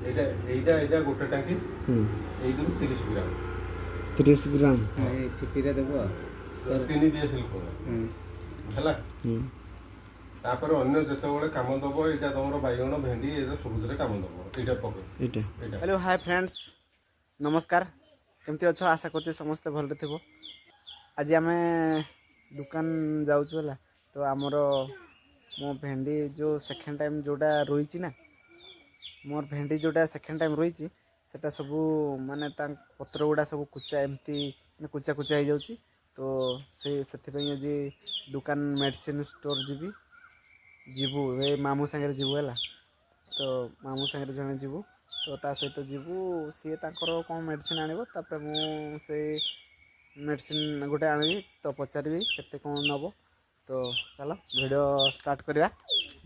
ଏଇଟା ଏଇଟା ଏଇଟା ଗୋଟେ ଟାଙ୍କି। ଏଇଥିରୁ 30 ଗ୍ରାମ। 30 ଗ୍ରାମ। ଏଇ ଠିପିରେ ଦେବୁ ଆଉ। ତିନି ଦିଆ ସିଲକୋ ହେଲା। ତାପରେ ଅନ୍ୟ ଯେତେବେଳେ କାମ ଦବ, ଏଇଟା ତମର ବାଇଗଣ, ଭେଣ୍ଡି, ଏଇଟା ସବୁଥିରେ କାମ ଦବ। ଏଇଟା ପକେଇ ଏଇଟା। ଏଇଟା। ହ୍ୟାଲୋ, ହାଏ ଫ୍ରେଣ୍ଡସ୍, ନମସ୍କାର। କେମିତି ଅଛ? ଆଶା କରୁଛି ସମସ୍ତେ ଭଲରେ ଥିବ। ଆଜି ଆମେ ଦୋକାନ ଯାଉଛୁ, ହେଲା। ତ ଆମର ମୋ ଭେଣ୍ଡି ଯେଉଁ ସେକେଣ୍ଡ ଟାଇମ୍ ଯେଉଁଟା ରୋଇଛି ନା, ମୋର ଭେଣ୍ଡି ଯେଉଁଟା ସେକେଣ୍ଡ ଟାଇମ୍ ରୋଇଛି, ସେଟା ସବୁ ମାନେ ତା ପତ୍ର ଗୁଡ଼ା ସବୁ କୁଚା ଏମିତି ମାନେ କୁଚା କୁଚା ହେଇଯାଉଛି। ତ ସେ ସେଥିପାଇଁ ଆଜି ଦୋକାନ ମେଡ଼ିସିନ ଷ୍ଟୋର୍ ଯିବୁ। ଏ ମାମୁଁ ସାଙ୍ଗରେ ଯିବୁ, ହେଲା। ତ ମାମୁଁ ସାଙ୍ଗରେ ଜଣେ ଯିବୁ, ତ ତା ସହିତ ଯିବୁ। ସିଏ ତାଙ୍କର କ'ଣ ମେଡ଼ିସିନ ଆଣିବ, ତାପରେ ମୁଁ ସେଇ ମେଡ଼ିସିନ ଗୋଟେ ଆଣିବି। ତ ପଚାରିବି କେତେ କ'ଣ ନେବ। ତ ଚାଲ, ଭିଡ଼ିଓ ଷ୍ଟାର୍ଟ କରିବା,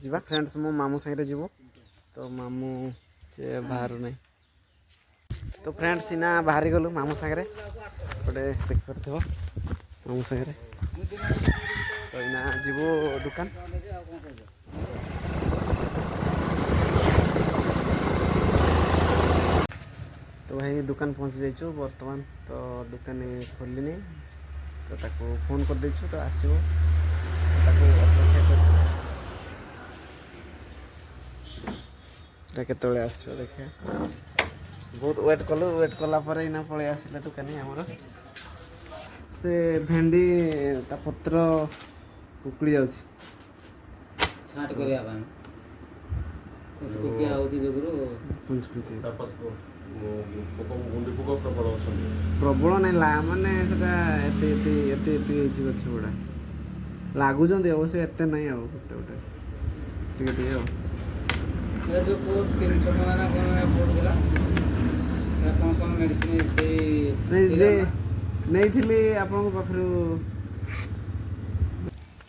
ଯିବା। ଫ୍ରେଣ୍ଡସ୍, ମୁଁ ମାମୁଁ ସାଙ୍ଗରେ ଯିବୁ। ତ ମାମୁଁ ସିଏ ବାହାରୁ ନାହିଁ। ତ ଫ୍ରେଣ୍ଡସ୍, ସିନା ବାହାରି ଗଲୁ ମାମୁଁ ସାଙ୍ଗରେ। ଗୋଟେ ଦେଖିପାରୁଥିବ, ମାମୁଁ ସାଙ୍ଗରେ। ତ ଏଇନା ଯିବୁ ଦୋକାନ। ତ ଭାଇ, ଦୋକାନ ପହଞ୍ଚି ଯାଇଛୁ ବର୍ତ୍ତମାନ। ତ ଦୋକାନୀ ଖୋଲିନି, ତ ତାକୁ ଫୋନ୍ କରିଦେଇଛୁ, ତ ଆସିବ। ତ ତାକୁ ଅପେକ୍ଷା କରିଛୁ, ଏଟା କେତେବେଳେ ଆସିବ ଦେଖିବା। ବହୁତ ୱେଟ୍ କଲୁ। ୱେଟ୍ କଲା ପରେ ଏଇନା ପଳେଇ ଆସିଲା ଦୋକାନୀ ଆମର। ସେ ଭେଣ୍ଡି ତା ପତ୍ର କୁକୁଳି ଯାଉଛି। ଛାଁଟ କରିବା ପାଇଁ କୁଚକୁଚିଆ ହେଉଛି ଯୋଗୁରୁ। କୁଞ୍ଚ କୁଞ୍ଚି। ତା ପୋକ, ଗୁଣ୍ଡି ପୋକ ପ୍ରବଳ ଅଛନ୍ତି। ପ୍ରବଳ ନାଇଁ ଲା, ମାନେ ସେଟା ଏତେ ଏତେ ଏତେ ଏତେ ହେଇଛି। ଗଛ ଗୁଡ଼ା ଲାଗୁଛନ୍ତି ଅବଶ୍ୟ, ଏତେ ନାହିଁ ଆଉ, ଗୋଟେ ଗୋଟେ ଟିକେ ଟିକେ ଆଉ। ଏ ଯୋଉ କୋଉ 300 ଟଙ୍କା ନା କ'ଣ ପଡ଼ୁଥିଲା, ଏଟା କ'ଣ କ'ଣ ମେଡ଼ିସିନ ସେଇ ନାଇଁ ଯେ ନେଇଥିଲି ଆପଣଙ୍କ ପାଖରୁ।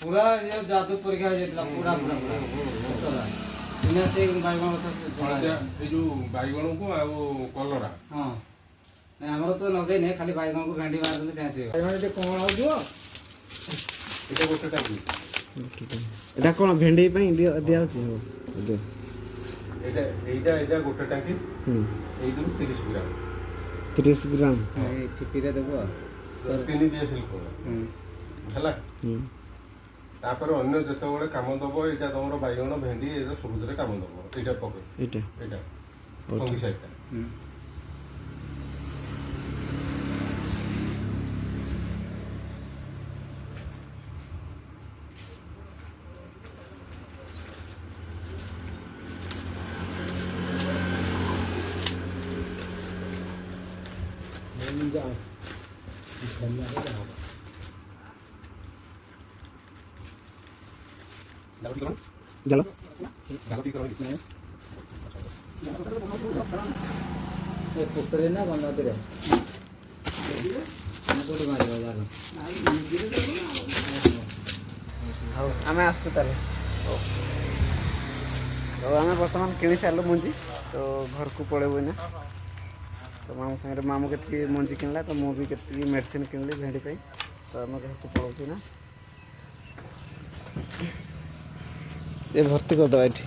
ପୁରା ଇଏ ଯାଦୁ ପରୀକ୍ଷା ହେଇଯାଇଥିଲା, ପୁରା ପୁରା ପୁରା ପତଳା। ଏଇନା ସେଇ ବାଇଗଣ ଗଛ। ହଳଦିଆ, ଏଇ ଯୋଉ ବାଇଗଣକୁ ଆଉ କଲରା। ହଁ, ନାଇଁ, ଆମର ତ ଲଗେଇନି, ଖାଲି ବାଇଗଣକୁ ଭେଣ୍ଡି ମାରିଦେଲେ ଚାନ୍ସ ହେଇଗଲା। ବାଇଗଣ ଟିକେ କଅଁଳ ହେଉଥିବ। ଏଇଟା ଗୋଟେ ଟାଙ୍କି। ଏଇଟା କ'ଣ ଭେଣ୍ଡି ପାଇଁ ଦିଆହେଉଛି? ହଉ, ଦିଅ। ଏଇଟା ଏଇଟା ଏଇଟା ଗୋଟେ ଟାଙ୍କି। ଏଇଥିରୁ 30 ଗ୍ରାମ। 30 ଗ୍ରାମ। ଏଇ ଠିପିରେ ଦେବୁ ଆଉ। ତିନି ଦିଆ ସିଲକୋ ହେଲା। ତାପରେ ଅନ୍ୟ ଯେତେବେଳେ କାମ ଦବ, ଏଇଟା ତମର ବାଇଗଣ, ଭେଣ୍ଡି, ଏଇଟା ସବୁଥିରେ କାମ ଦବ। ଏଇଟା ପକେଇ ଏଇଟା। ଏଇଟା ହଉ, ଠିକ୍। ଫଙ୍ଗିସାଇଡଟା। ଜାଲ। ଏ ପୋଖରୀ ନା କ'ଣ ନଦୀରେ ନା କୋଉଠି ମାରିବ ଜାଲ? ହଉ, ଆମେ ଆସୁଛୁ ତାହେଲେ। ହଉ, ହଉ, ଆମେ ବର୍ତ୍ତମାନ କିଣି ସାରିଲୁ ମଞ୍ଜି, ତ ଘରକୁ ପଳେଇବୁ ଏଇନା। ତ ମାମୁଁ ସାଙ୍ଗରେ, ମାମୁଁ କେତିକି ମଞ୍ଜି କିଣିଲା, ତ ମୁଁ ବି କେତିକି ମେଡ଼ିସିନ କିଣିଲି ଭେଣ୍ଡି ପାଇଁ। ତ ଆମେ ଘରକୁ ପଳଉଛୁ ନା। ଏ ଭର୍ତ୍ତି କରିଦେବା ଏଠି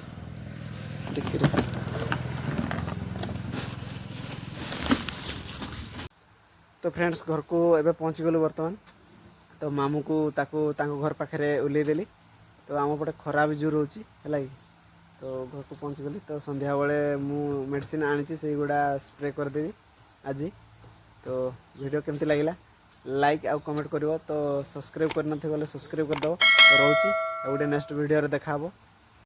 ଡିକିରେ। ତ ଫ୍ରେଣ୍ଡସ୍, ଘରକୁ ଏବେ ପହଞ୍ଚିଗଲୁ ବର୍ତ୍ତମାନ। ତ ମାମୁଁକୁ ତାକୁ ତାଙ୍କ ଘର ପାଖରେ ଓହ୍ଲେଇ ଦେଲି। ତ ଆମ ପଟେ ଖରା ବି ଜୋର ହେଉଛି, ହେଲା କି। ତ ଘରକୁ ପହଞ୍ଚିଗଲି। ତ ସନ୍ଧ୍ୟାବେଳେ ମୁଁ ମେଡ଼ିସିନ ଆଣିଛି, ସେଇଗୁଡ଼ା ସ୍ପ୍ରେ କରିଦେବି ଆଜି। ତ ଭିଡ଼ିଓ କେମିତି ଲାଗିଲା, ଲାଇକ୍ ଆଉ କମେଣ୍ଟ କରିବ। ତ ସବସ୍କ୍ରାଇବ୍ କରିନଥିବ ବୋଲେ ସବସ୍କ୍ରାଇବ୍ କରିଦେବ। ତ ରହୁଛି, ଆଉ ଗୋଟେ ନେକ୍ସଟ ଭିଡ଼ିଓରେ ଦେଖା ହେବ।